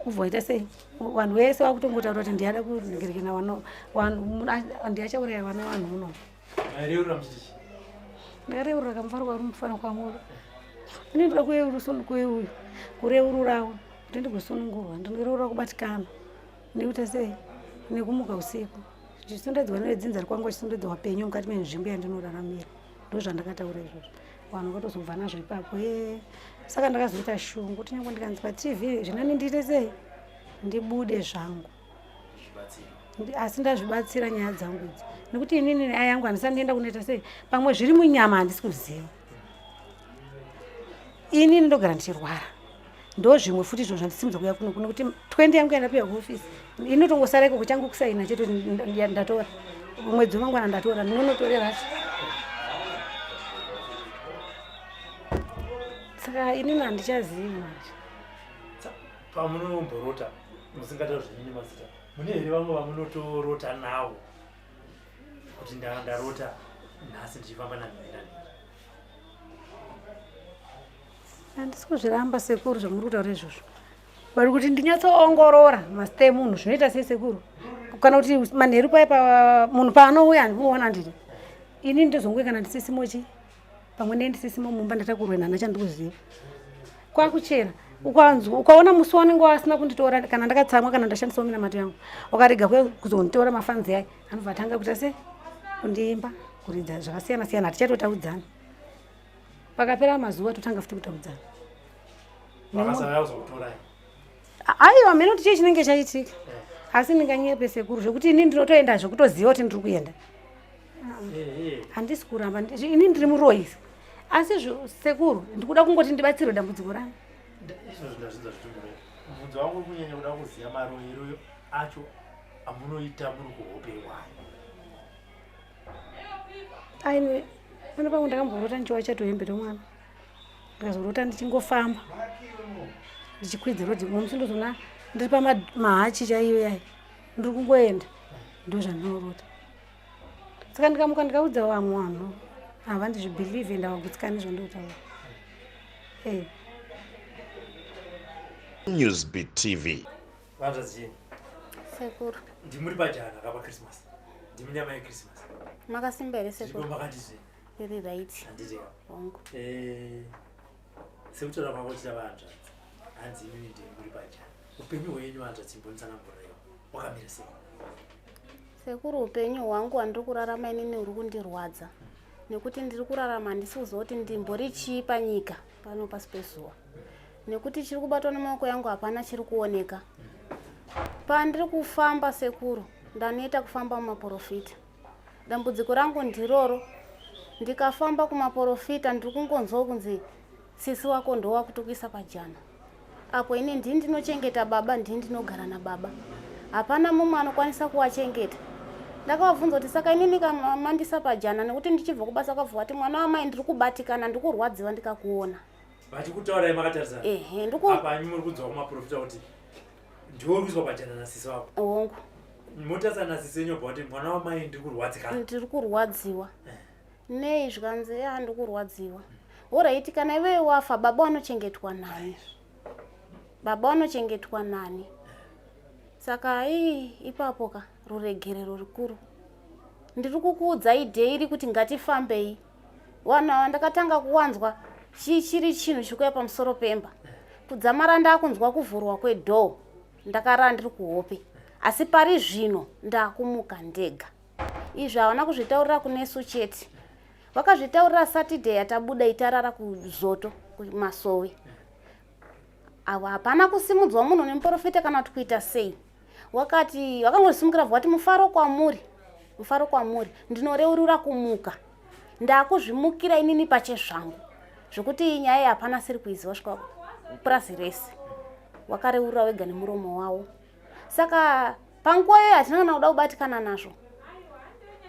ubva waita sei vanhu vese vakutongotaura kuti ndiyada kungerekena ndiachauraya vana vanhu muno. Ndakareurura kamufaro kwauri mufana kwangu. Ini ndoda kureurura kureururawo kuti ndigosunungurwa ndinoreurura kubatikana nekuita sei nekumuka usiku ndichisondedzwa nevedzinza rikwangu vachisondedzwa vapenyu mukati menzvimbo yandinoraramira ndozvandakataura izvozvo vanhu vakatozobva nazvo ipapo e saka ndakazoita shungu kuti nyange ndikanzi patv zvinani ndiite sei ndibude zvangu asi ndazvibatsira nyaya dzangu idzi nekuti inini aya yangu handisati ndienda kunoita sei pamwe zviri munyama handisi kuziva inini ndogara ndichirwara ndozvimwe futi izvo zvandisimudza kuya kuno kuno kuti 20 yangu yandapiwa kuofisi inotongosara ikoko changu kusaina chete ndatora mwedzi wemangwana ndatora ndinonotorera saka inini handichazivi manje pamunomborota musingataura zvenyu nemazita mune here vamwe vamunotorota nawo kuti ndarota nhasi ndichifamba nanhingi nanhingi Handisi kuzviramba sekuru zvamuri kutaura izvozvo but kuti ndinyatsoongorora mazita emunhu zvinoita sei sekuru kana kuti manheru paye pa munhu paanouya handikuona ndini ini ndozonguve kana ndisisimo chi pamwe ndee ndisisimo mumba ndatakurwe nana chandikuziva kwakuchera ukanzwa ukaona musi waunenge wasina kunditora kana ndakatsamwa kana ndashandisawo minamato yangu ukarega kuzonditora mafanzi aye anobva atanga kuita se kundiimba kuridza zvakasiyana siyana hatichatotaudzana pakapera mazuva totanga futi kutaudzana aiwa mheno kuti chii chinenge chaitika eh. asi ndinganyepe sekuru zvekuti ini ndinotoenda zvekutoziva kuti ndiri kuenda eh, eh. handisi kuramba ini ndiri muroyi asi sekuru ndikuda kungoti ndibatsirwe dambudziko rangu izvozvo ndazvinzwa zvitumburai mubvunzo wangu uri kunyanya kuda kuziva maroyero acho amunoita muri kuhope iwayo Aini pane pamwe ndakamborota ndichiwacha tuhembe twemwana ndikazorota ndichingofamba ndichikwidza rodhi mumwe musi ndozoona ndiri pamahachi chaiyo yayi ndiri kungoenda ndo zvandinorota saka ndikamuka ndikaudza vamwe vanhu havandizvibhilivhe ende havagutsikani zvandinotaura eh. Newsbeat TV. Vanzvadzi Sekuru. Ndimuri pajana kapa Christmas. Ndimi nyama yeChristmas. Makasimba here sekuru? Ndiko makatizve. Iri right. Handiti. Hongu. Eh sekutaura kwako chita vanzvadzi. Hanzi imimi ndimi muri pajana. Upenyu hwenyu vanzvadzi mbonitsananguriraiwo. Wakamira sei? Sekuru upenyu hwangu hwandiri kurarama inini huri kundirwadza. Nekuti ndiri kurarama handisi kuziva kuti ndimbori chii panyika pano pasi pezuva. Nekuti chiri kubatwa nemaoko yangu hapana chiri kuoneka. Pandiri kufamba sekuru ndaneta kufamba mumaporofita. Dambudziko rangu ndiroro. Ndikafamba kumaporofita ndiri kungonzwa kunzi sisi wako ndowakutokuisa pajana. Apo ini ndini ndinochengeta baba, ndini ndinogara nababa. Hapana mumwe anokwanisa kuwachengeta. Ndakavabvunza kuti saka inini mandisa pajana nekuti ndichibva kubasa kwabva vati mwana wamai ndiri kubatikana ndiri kurwadziwa ndikakuona. Vachikutaurai makatarisana? Ehe, ndiku Apa imi muri kunzwa kumaporofita kuti ndiwe uri kuiswa pajana nasisi wako. Hongu. Motarisana nasisi wenyu obva kuti mwana wamai ndiri kurwadzikana. Ndiri kurwadziwa. Eh. Nei zvikanzi ya ndiri kurwadziwa. Horaiti kana iwewe wafa baba vanochengetwa nani? Baba vanochengetwa nani? Saka ii ipapo ka ruregerero rukuru. Ndiri kukuudzai daily kuti ngatifambei. Vanhu ava ndakatanga kuwanzwa chii chiri chinhu chikuya pamusoro pemba. Kudzamara ndakunzwa kuvhurwa kwedoor ndakarara ndiri kuhope. Asi pari zvino ndakumuka ndega. Izvi havana kuzvitaurira kunesu chete. Vakazvitaurira Saturday yatabuda itarara kuZoto kumasowe. Avo hapana kusimudzwa munhu nemuprofita kana kuti kuita sei. Wakati vakangosimukira vati mufaro kwamuri. Mufaro kwamuri. Ndinoreurura kumuka. Ndakuzvimukira inini pachezvangu. Zvekuti nyaya iyi hapana asiri kuiziva svika purazi rese. Wakareurura wega nemuromo wawo. Saka panguva iyoyo hatina kana kuda kubatikana nazvo.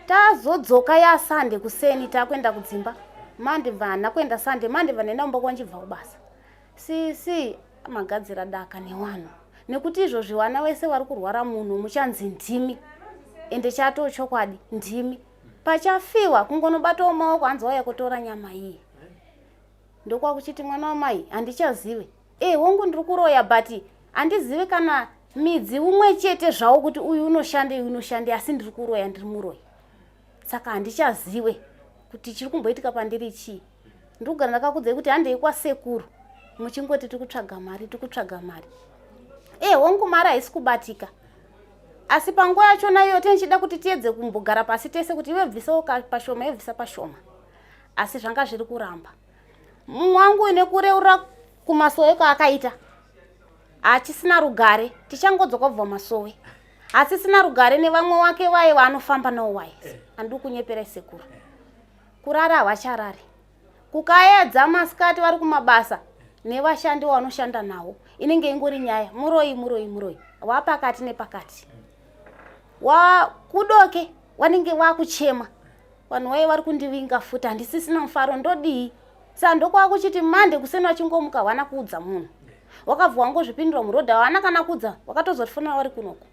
Tazodzoka yasande kuseni takuenda kudzimba. Mande bva handina kuenda Sunday, mande bva ndaenda kumba kwanchibva kubasa. Sisi magadzira daka newanhu nekuti izvozvi vana wese vari kurwara munhu muchanzi ndimi ende chatoo chokwadi ndimi pachafiwa kungonobatawo maoko hanzi wauya kutora nyama iyi ndokwakuchiti mwana wamai handichazive e hongu ndiri kuroya but handizivi kana midzi umwe chete zvawo kuti uyu unoshande uyu unoshande asi ndiri kuroya ndiri muroyi saka handichaziwe kuti chiri kumboitika pandiri chii ndiri kugara ndakakudzai kuti handei kwasekuru muchingoti tiri kutsvaga mari tiri kutsvaga mari e hongu mari haisi kubatika asi panguva yachona iyoyo tenichida kuti tiedze kumbogara pasi tese kuti iwe bvisawo pashoma iwe bvisa pashoma asi zvanga zviri kuramba mumwe wangu nekureura kumasowe kwaakaita hachisina rugare tichangodzoka kubva masowe hasisina rugare nevamwe wake vaye vaanofamba nawo waye eh. handiri kunyeperai sekuru kurara havacharari kukaedza masikati vari kumabasa nevashandi vanoshanda nawo inenge ingori nyaya muroyi muroyi muroyi wapakati nepakati wakudoke wanenge wakuchema vanhu vaye vari kundivinga futi handisisina mufaro ndodii sa ndokwakuchiti mande kuseni vachingomuka havana kuudza munhu wakabva wangozvipindura murodha havana kana kuudza wakatozotifonera vari kunoko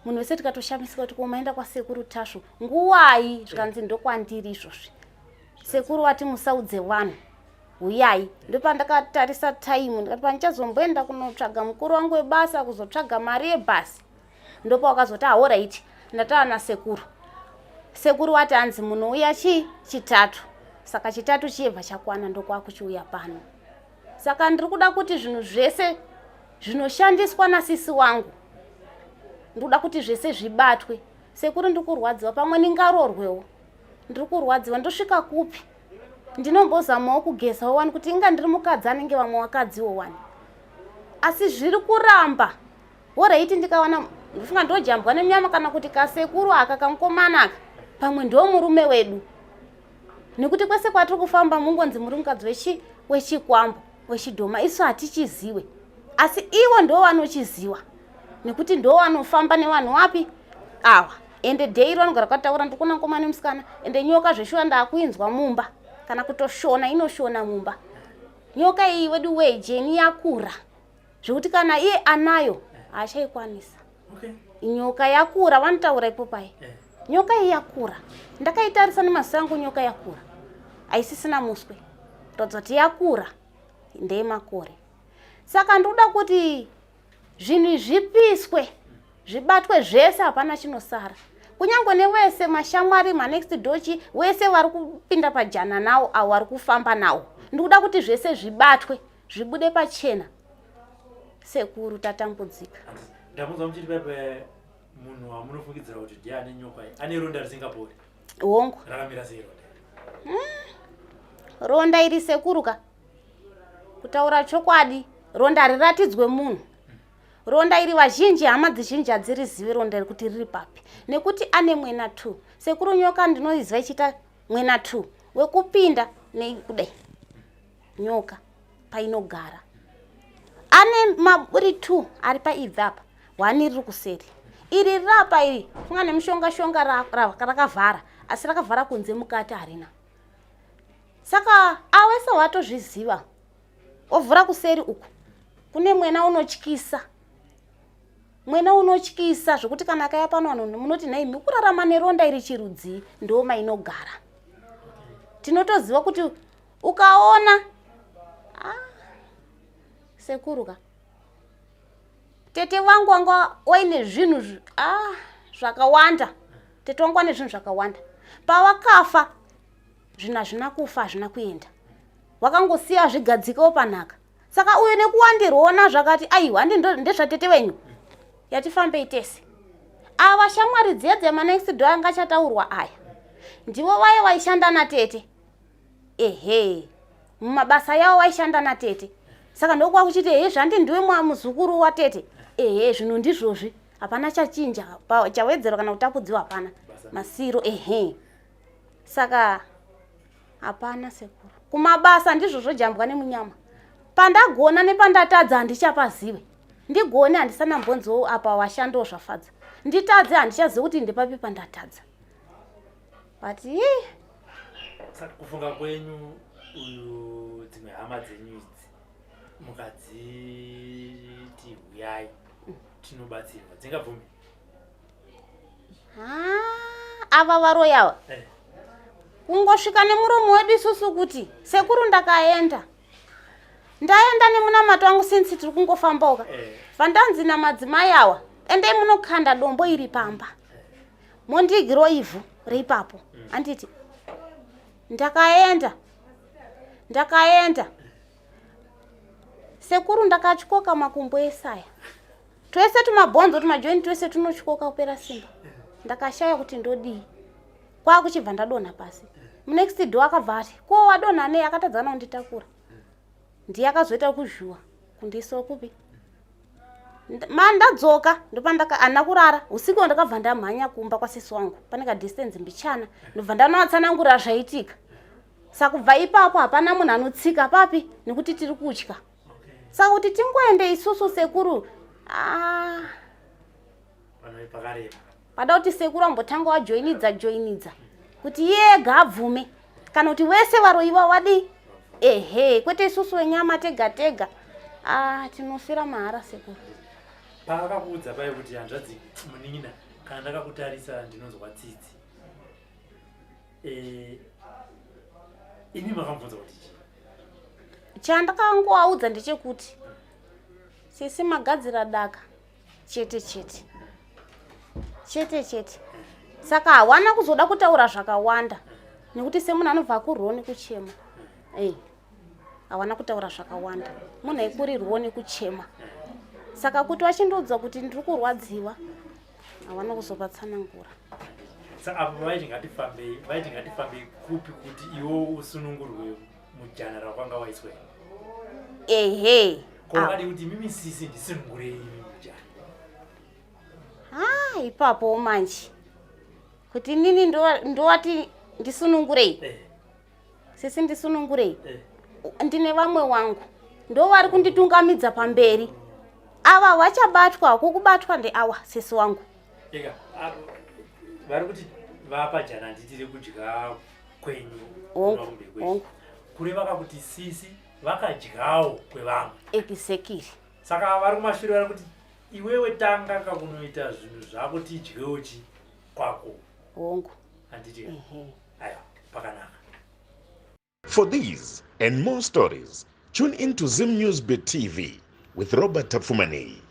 munhu wese tikatoshamisika kuti komaenda kwasekuru tasvu nguwai zvikanzi ndokwandiri izvozvi sekuru vati musaudze vanhu huyai ndopandakatarisa taimu ndikati pandichazomboenda kunotsvaga mukuru wangu webasa kuzotsvaga mari yebhasi ndopawakazoti ahoraiti ndataura nasekuru sekuru wati hanzi munouya chii chitatu saka chitatu chiyebva chakwana ndokwakuchiuya pano saka ndiri kuda kuti zvinhu zvese zvinoshandiswa nasisi wangu ndiri kuda kuti zvese zvibatwe sekuru ndiri kurwadziwa pamwe ndingarorwewo ndiri kurwadziwa ndosvika kupi ndinombozamawo kugezawo wani kuti inga ndiri mukadzi anenge vamwe wakadziwo wani asi zviri kuramba Horaiti ndikawana ndofunga ndojambwa nenyama kana kuti kasekuru aka kamukomana aka pamwe ndo murume wedu nekuti kwese kwatiri kufamba mungonzi muri mukadzi wechi wechikwambo wechidhoma isu hatichiziwe asi ivo ndo vanochiziwa nekuti ndo vanofamba nevanhu wapi awa ende dheiri vanogara kwataura ndikuona mukomana nemusikana ende nyoka zveshuwa ndakuinzwa mumba kana kutoshona inoshona mumba nyoka iyi wedu wee jeni yakura zvekuti kana iye anayo haachaikwanisa okay. nyoka yakura vanotaura ipo paye yeah. nyoka iyi yakura ndakaitarisa nemaziso angu nyoka yakura haisisina muswe kuratidza kuti yakura ndeyemakore saka ndikuda kuti zvinhu zvipiswe zvibatwe zvese hapana chinosara kunyange nevese mashamwari manext dochi wese vari kupinda pajana nawo avo vari kufamba nawo ndikuda kuti zvese zvibatwe zvibude pachena sekuru tatambudzika ndamunzwa muchiti pepe munhu wamunofungidzira kuti ndiye ane nyoka iyi ane ronda risingapori hongu rakamira sei ronda hmm. ronda iri sekuru ka kutaura chokwadi ronda riratidzwe munhu ronda iri vazhinji hama dzizhinji hadzirizivi ronda iri kuti riri papi nekuti ane mwena t sekuru nyoka ndinoiziva ichiita mwena t wekupinda nekudai nyoka painogara ane maburi t ari paibvi apa one riri kuseri iri riri apa iri funga nemushonga shonga rakavhara asi rakavhara kunze mukati harina saka awese watozviziva ovhura kuseri uku kune mwena unotyisa mwena unotyisa zvekuti kana akaya pano vanhu munoti nhai mikurarama neronda iri chirudzii ndo mainogara tinotoziva kuti ukaona ah, sekuru ka tete vangu wanga waine zvinhu ah, zvakawanda tete wangu wane zvinhu zvakawanda pawakafa zvinhu hazvina kufa hazvina kuenda wakangosiya zvigadzikawo panhaka saka uyo nekuwandirwona zvakati aiwa handi ndezvatete venyu yatifambei tese ava shamwari dziya dzemanext door anga achataurwa aya ndivo vaye vaishanda natete ehe mumabasa yavo vaishanda natete saka ndokwa kuchiti ehe zvandi ndiwe muzukuru watete ehe zvinhu ndizvozvi hapana chachinja chawedzerwa kana kutapudziwa hapana masiro ehe saka hapana sekuru kumabasa ndizvo zvojambwa nemunyama pandagona nepandatadza handichapazive ndigone handisana mbonzo apa washandawo zvafadza nditadze handichazive kuti ndepapi pandatadza but ii Saka kufunga kwenyu uyu, dzimwe hama dzenyu idzi mukadziti huyai tinobatsirwa, dzingabvumi? Ah, ava varoyi ava kungosvika nemuromo wedu isusu kuti sekuru, ndakaenda, ndaenda nemunamato wangu, since tiri kungofambaoka, vandanzi namadzimai awa, endei munokanda dombo iri pamba, mondigiro ivhu reipapo. Anditi ndakaenda, ndakaenda sekuru, ndakatyoka makumbo esaya twese, tumabhonzo, tumajoini twese tunotyoka kupera simba. Ndakashaya kuti ndodii, kwakuchibva ndadonha pasi. Munext door akabva ati, "Ko wadonha nei?" Akatadza kunditakura, ndiye akazoita kuzhuwa kundiisa kupi. Mandadzoka ndopandaka handina kurara usiku, ndakabva ndamhanya kumba kwasisi wangu, pane kadistance mbichana, ndobva ndanovatsanangurira zvaitika. Saka kubva ipapo hapana munhu anotsika papi nekuti tiri kutya. Saka kuti tingoende isusu sekuru, ah, Panove pakarema. Pada kuti sekuru ambotanga wajoinidza joinidza kuti yega abvume, kana kuti wese varoyiwa wadi, ehe, kwete isusu wenyama tega tega. Ah, tinofira mahara sekuru. Paakakuudza pai kuti, "Hanzvadzi, munin'ina, kana ndakakutarisa ndinonzwa tsitsi," imi makamubvunza kuti chii? Chandakangoaudza ndechekuti, "Sisi, magadzira daka chete chete chete chete." Saka hawana kuzoda kutaura zvakawanda nekuti semunhu anobva akurwawo nekuchema, ei, hawana kutaura zvakawanda, munhu aikurirwawo nekuchema. Saka kuti vachindiudza kuti ndiri kurwadziwa, hawana kuzopatsanangura. Saka apo vaiti ngatifambei, vaiti ngatifambei kupi kuti iwo usunungurwe mujana rakwanga waiswa? Ehe. Ko vakadi kuti, "Mimi sisi, ndisunungurei imi mujana"? Ha, ipapo manje kuti inini ndowati ndisunungurei? Sisi, ndisunungurei. Ndine vamwe wangu ndo vari kunditungamidza pamberi, ava vachabatwa, kukubatwa ndeawa sisi wangu. Eka vari kuti vapa jana, handiti, rekudya kwenyu? Hongu. Kunova kumberi kwenyu. Hongu. Kureva kakuti sisi vakadyawo kwevamwe. Exactly. Saka vari kumashure vari kuti, "Iwewe tanga kakunoita zvinhu zvako, tidyewo chi kwako." Hongu. Handiti? Ehe. Aiwa, pakanaka. For these and more stories, tune in to Zim News Bit TV with Robert Tafumani.